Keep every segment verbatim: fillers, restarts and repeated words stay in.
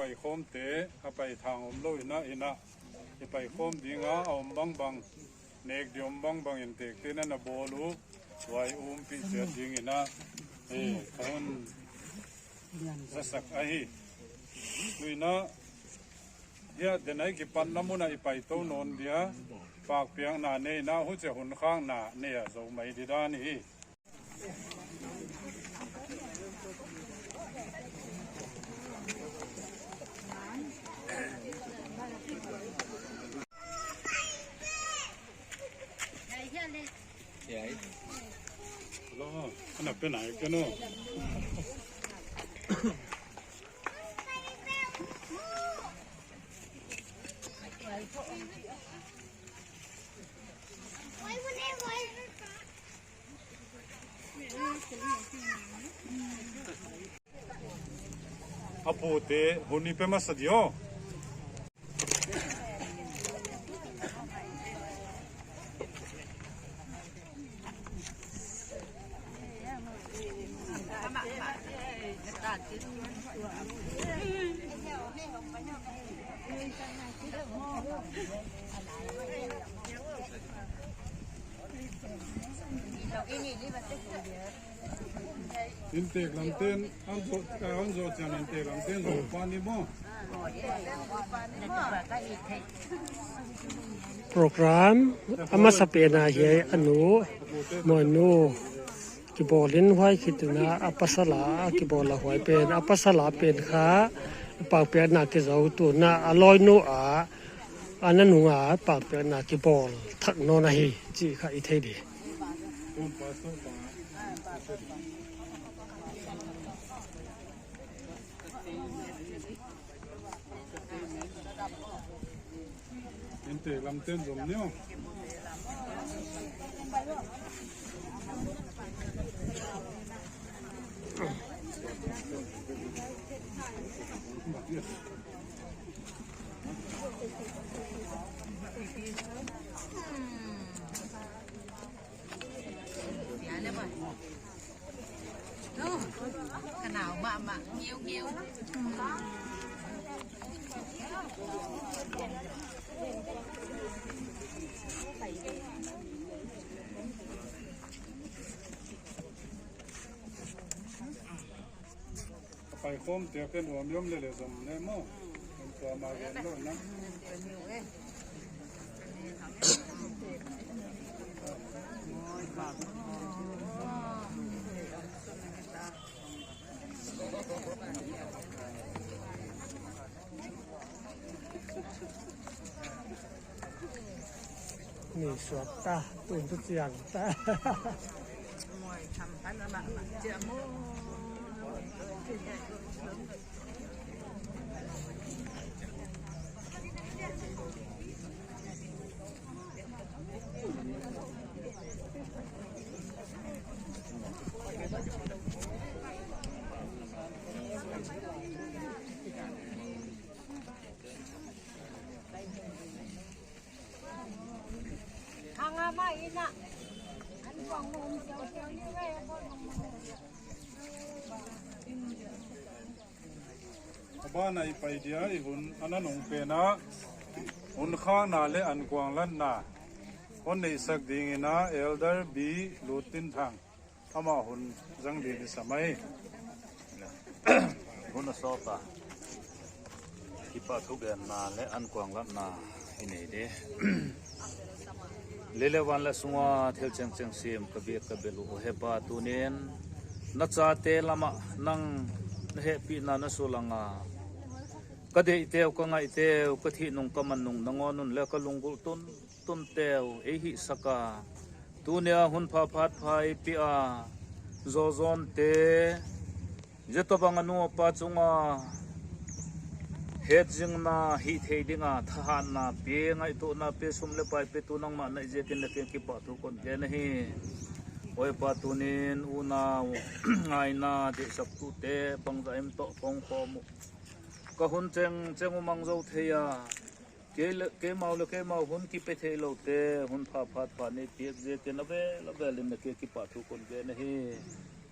Paikhawmte a paithang omlou in a, in a i paikhawm ding a, a om bangbang, nek di om bangbang in tekte'n a na bawl uh, huai umpih chiat ding in a, eh, ka hon zasak ahi. Tu in a, hiai denai kipatna mun a i paitou nawn dia, pakpiakna nei in a, huchia hun khakna nei a zou mai di dan hi. Lo, ana pe na ke no. A pute hun i pe masa di aw. Intek lamte'n, an zou, eh, an zou chiang intek lamte'n zou pan ni maw. Program a masapen a hiai a nu, Mawinu kibawl in huai khit in a, a pasal a kibawl a huai pen, a pasal a pen kha pakpiakna kizou tu in a, a lawinu a, a nanung a pakpiakna kibawl thak nawn ahi chih kha i thei di. Intek lamte'n zom ni aw. Paikhawmte pen uam yom lele zom le maw. Kan tua ma gen lou na. Ni suak ta, tun tu chiang ta. A ban a i pai dia i hun a nanung pen a, hun khakna leh ankuanglatna hon neihsak ding in a Elder B Lutinthang. Amah hun zang di di sa mai. Hun a sawt a kipahthu genna leh ankuanglatna i nei di. Lei leh van leh sung a thil chiangchiang sim ka biak ka bel uh, Hepa, tuni'n na chate lam ah nang na hehpihna na sulang a, ka deihte uh, ka ngaihte uh, ka thih nung ka man nung nangawn un leh ka lunggulh tun tunte uh ei hihsak a, tuni a hun pha phat pha ei pia a, zawzawnte, zia tobang a nu a pa chung a hetzingna hih thei ding a thahatna pe, ngaihtuahna pe, sum leh pai pe, tu nangmah na hih ziakin na kiang kipahthu kon gen ahi. Aw Hepa, tuni'n unau ngaina deihsaktute bangzah hiam toh kong khawm uh, ka hun chengcheng uh mang zou thei a, kei leh, keimau leh keimau hun kipe theilou te hun pha phat pha nei piak ziakin a vel a vel in na kiang kipahthu kon gen ahi.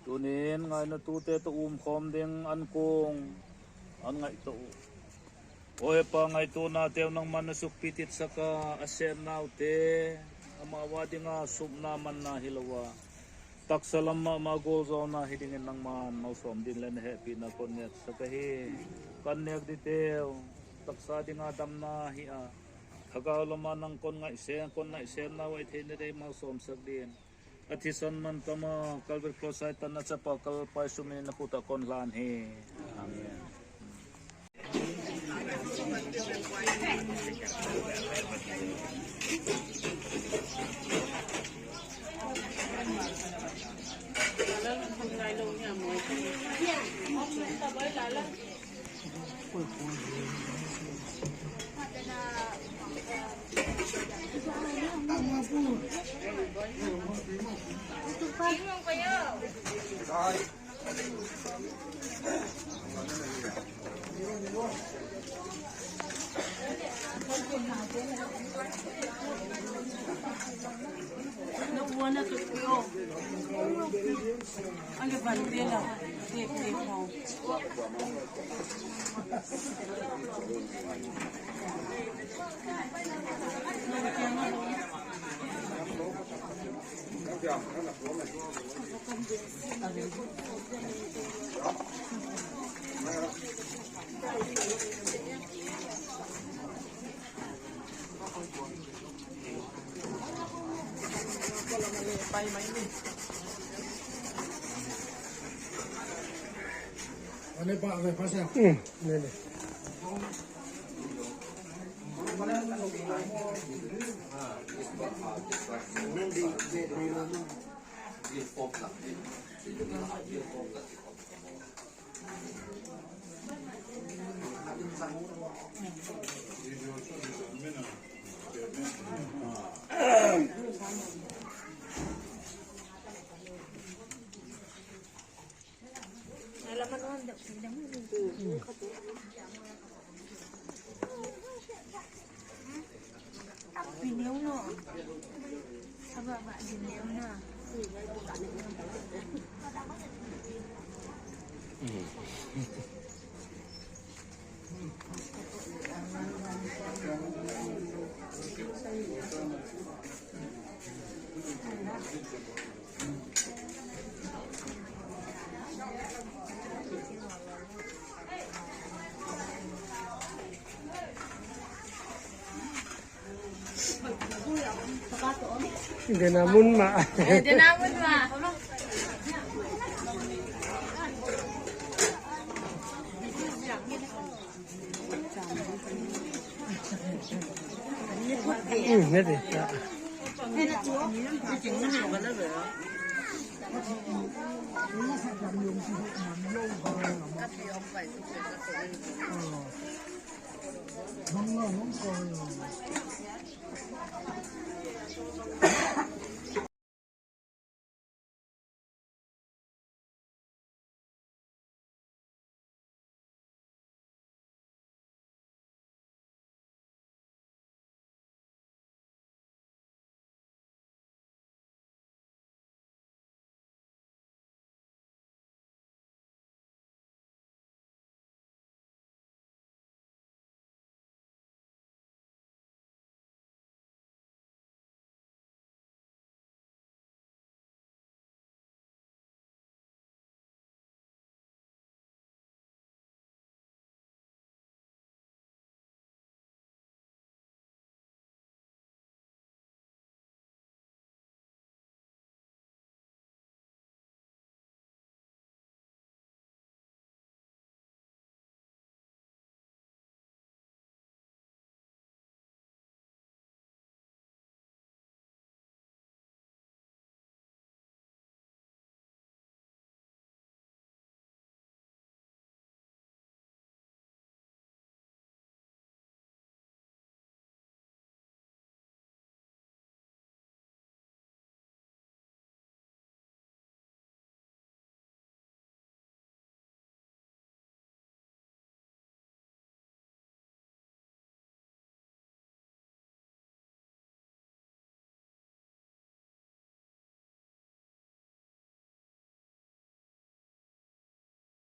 Tuni'n ngainatute toh umkhawm ding an kung, an ngaihtuah uh, Aw Hepa, ngaihtuahna teuh nangman na sukpitsak a, a sepna uh te amau a dinga supna manna hilou a, taksa lam mahmah gawlzawlna hi dingin nangman malsawm din leh na hehpihna kon ngetsak ahi. Kan nek di teuh taksa dinga damna hi a, thagau lama nang kon ngaihsem, kon ngaihsemna uh a theihna ding malsawmsak din, a thisan man tama Calvary Cross a i tanna chapa Kalpai Sum min in na khut ah kon hlan hi. Amen. Dena mun mah. Eh, dena mun mah. Hmm, ni deh.